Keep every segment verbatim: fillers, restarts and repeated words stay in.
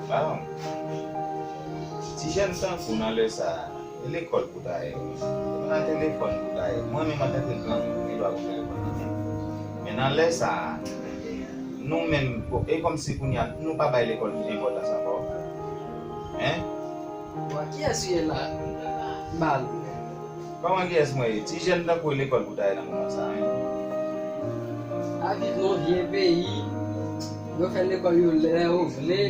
Pawòl. Ti jèn tankou w nan lè sa a, e lekòl pou w ta ye wi. Se pa nan telefòn pou w ta ye. Mwen menm antanke granmoun, m gen dwa gen telefòn nan men m. Men nan lè sa a, nou menm, e kòmsi kounye a, nou pa bay lekòl enpòtans ankò. Hein? Bon, kiyès ou ye la? Bal. Kòman kiyès mwen ye? Ti jèn tankou w e lekòl pou w ta ye nan moman sa a, hein? David, nou vye peyi, yo fè lekòl yo lè yo vle.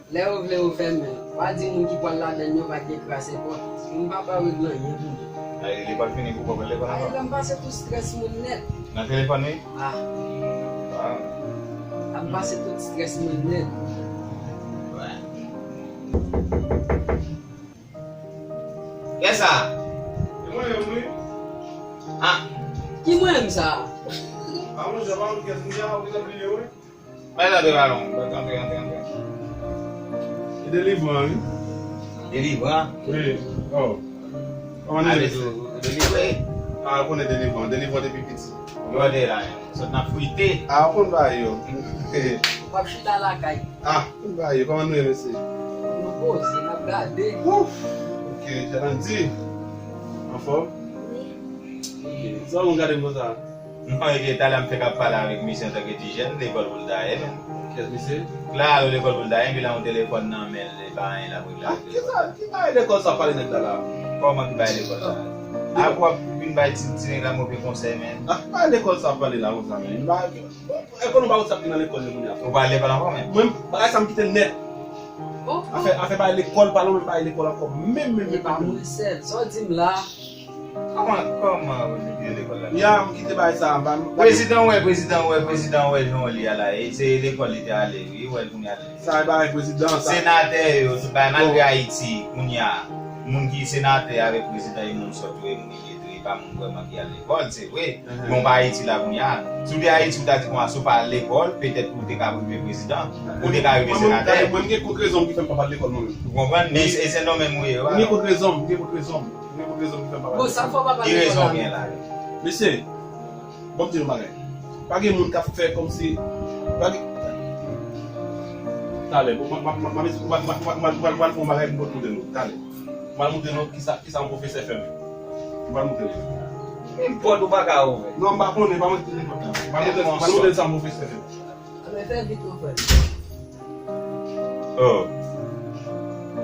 Lè yo vle yo fèmen l. W a di moun ki pral ladann yo pa gen kras enpòtans. Moun pa pral regle anyen pou nou. Ay, lekòl fini pou w pral lekòl ankò? Ay, la m pase tout strès mwen nèt. Nan telefòn wi? Ah. Ah. La m pase tout strès mwen nèt. Wè. Kiyès sa? E mwen menm wi. Ah. Ki mwen menm sa? Ah, monchè, pa konn kiyès m ye, ou gentan bliye wi. Bay la de balon. Antre, antre, antre. E Delivran, wi. Delivran? Wi. Oh. Kòman nou rele? Delivre. Ah, ou konnen Delivran. Delivran depi piti. Gade la, sot nan frite. Ah, ou konn bagay yo. W ap chita lakay. Ah, ou konn bagay yo. Kòman nou ye, mesye? Nou poze, n ap gade. Ouf! Ok, Jalandi. Anfòm? Wi. Ok. Sa w konn gade m konsa? Non, ebyen, talè m fèk ap pale avèk misye antanke ti jèn, lekòl pou l ta ye menm. Kiyès misye? Klaro, lekòl pou l ta ye, epi la yon telefòn nan men l, li pa anyen l ap regle avèk telefòn. Ah, kisa, ki bagay lekòl sa pale nèg la la? Kòman ki bagay lekòl sa? Apre w ap vin bay ti, ti nèg la move konsèy, men. Ah, ki bagay lekòl sa pale la konsa, men? Li pa, e konnen w pa wè sa k gen nan lekòl yo kounye a. Ou pa al lekòl ankò, men? Mwen, bagay sa m kite l nèt. Afè, afè bagay lekòl, pa nan menm bagay lekòl ankò. Menm, menm, menm, menm. E pa mwen sèl. Sa w di m la? Kòman, kòman ou di kite lekòl la? Ya, m kite bagay sa a, m pa, m pa. Prezidan wè, prezidan wè, prezidan wè jan w li a la. E se lekòl li te ale, wi, wè l kounye a. Sa e bagay prezidan, sa. Senatè yo, tout bagay, malgre Ayiti, kounye a, moun ki senatè avèk prezidan, e moun sòt yo, e moun iletre, e pa moun vrèman ki al lekòl, se vre. Men w pa Ayiti la kounye a. Si w te Ayiti, ou ta di konsa, si w pa al lekòl, petèt ou te ka rive prezidan, ou te ka rive senatè. Mwen, mwen, mwen, mwen gen kont rezon m ki fè m pa al lekòl mwen menm. Ou konprann? Men e se non menm ou ye, wi. Mwen gen kont rezon m, mwen gen kont rezon m. Mwen gen kont rezon m ki fè m pa al lekòl. Bon, sa fò w pa al lekòl la. Ki rezon w gen la? Mesye, bon, m di nou bagay. Pa gen moun k ap fè kòmsi, pa gen, talè, bon, m ap, m ap, m ap, m ap, m ap, m ap, m ap, m ap, m ap, m ap, m ap fè yon bagay pou m montre nou, talè. M pral montre nou kisa, kisa yon pwofesè fè menm. M pral montre nou. Nenpòt ou pa ka ouvè. Non, m pa konnen, pa montre nenpòt la. M pral montre, m pral montre sa yon pwofesè fè menm. Anben fè vit non frè. Oh.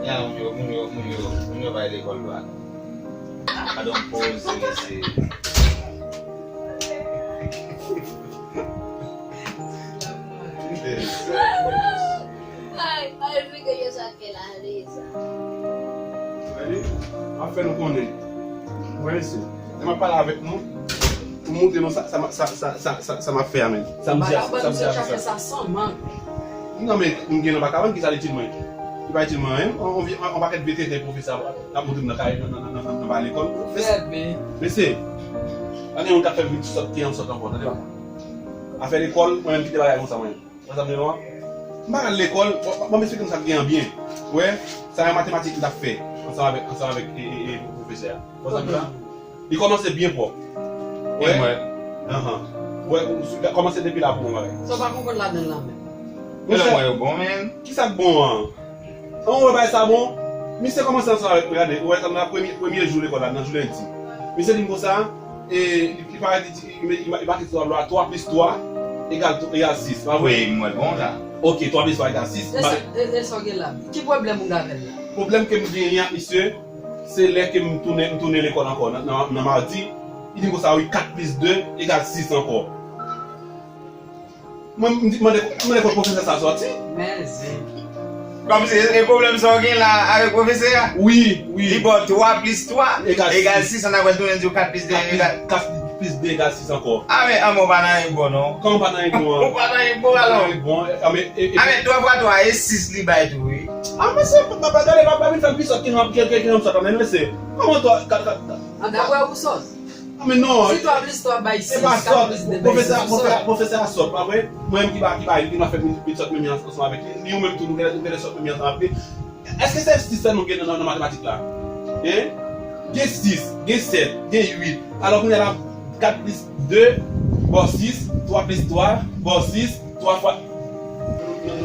Ya, moun yo, moun yo, moun yo, moun yo bay lekòl dwa. Gade yon poze, mesye. Ay, ay, figi yo sa. Gade, m ap fè nou konnen. Wè, mesye, lè m ap pale avèk nou, pou m montre nou sa, sa, sa, sa, sa, sa, sa m ap fè a menm. Sa m di a, sa m di a, sa. Non, men, m gen nan vagabon ki sa l itil mwen. Li pa itil mwen anyen. On, on, on, on pakèt vye tenten pwofesè a ap montre m nan kay, nan, nan, nan, nan, nan, nan ba lekòl. Mesye, pa gen moun k ap fè m vin sòt, ki an sòt ankò, tande papa. Afè lekòl, mwen menm kite bagay konsa, mwen. Wè sa m di nou an? M pa al lekòl, bon, bon, m esplike nou sa k gen an byen. Wè, sa yon matematik m t ap fè ansanm avèk, ansanm avèk, e, e, e, pwofesè a. Wè sa m di la? Li kòmanse byen pwòp. Wè? Anhan. Wè, ou, ou, li kòmanse depi la pou mwen, wè. Sa w pa konprann ladan l la menm? Monchè, mwen yo bon, men. Kisa k bon an? An, ou wè bagay sa bon? Misye kòmanse ansanm avèk mwen, gade, ou wè sa m la, premye, premye jou lekòl la, nan jou lendi. Misye di m konsa, e, li, li parèt, li di, li, li, li make sou tablo a, twa plis twa egal, egal sis, pa vre? Wi, m wè l bon la. Ok, twa plis twa egal sis. E sa, e, e sa w gen la? Ki pwoblèm ou gen avè l la? Pwoblèm ke m genyen ak misye, se lè ke m tounen, m tounen lekòl ankò, nan, nan, nan madi, li di m konsa, wi, kat plis de egal sis ankò. Mwen, m di, mande, mande kot pwofesè sa sòti. Men zen. Kòmsi, e, e pwoblèm sa w gen la avèk pwofesè a? Wi, wi. Li ba w twa plis twa egal sis, an apre l tounen di w kat plis de egal. Kat plis de egal sis ankò. A men, an men w pa nan anyen k bon non. Kòman w pa nan anyen k bon an? Ou pa nan anyen k bon alò. Ou pa nan anyen k bon. A men, e, e, a men, twa fwa twa e sis li bay tou wi. A men se, pa, pa, gade, pa, pa vin fè m pi sòt ke, ke, ke, ke m sòt la, men mesye. Kòman twa, kat, kat, kat. An daprè ou sòt? A men non. Si twa plis twa bay sis, kat plis de bay sis, ou sòt. Pwofesè, pwofesè a sòt, pa vre? Mwen menm ki pa, ki pa, ki pa fè pil sòt menm jan ansanm avèk li, li ou menm tou, nou gen, nou gen lè sòt menm jan ansanm avèk li. Èske se sis sèlman nou gen nan, nan matematik la? Hein? Gen sis, gen sèt, gen uit. Alò kounye a la, kat plis de ba w sis, twa plis twa ba w sis, twa fwa. Non,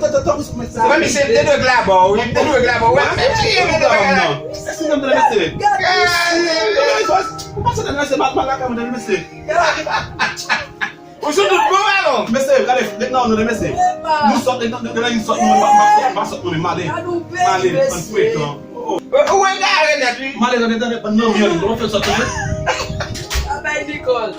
Mwen, misye, m te dwe glabò, wi, m te dwe glabò. Wè, m te tiye, m te bagay la. Eskize m, mesye. Ou pa sot nan mesye, mal, mal lakay mwen, mesye. Ou sou tout bon, alò? Mesye, gade, ret nan nou, mesye. Nou sot, nou, nou, nou, nou sot, nou, pa, pa, pa sot, nou, male. Male, an frekan. Ou egare nèt, wi. Male, tande, tande, ban nan mwen, nou fè sot, tande. Babay Nicole.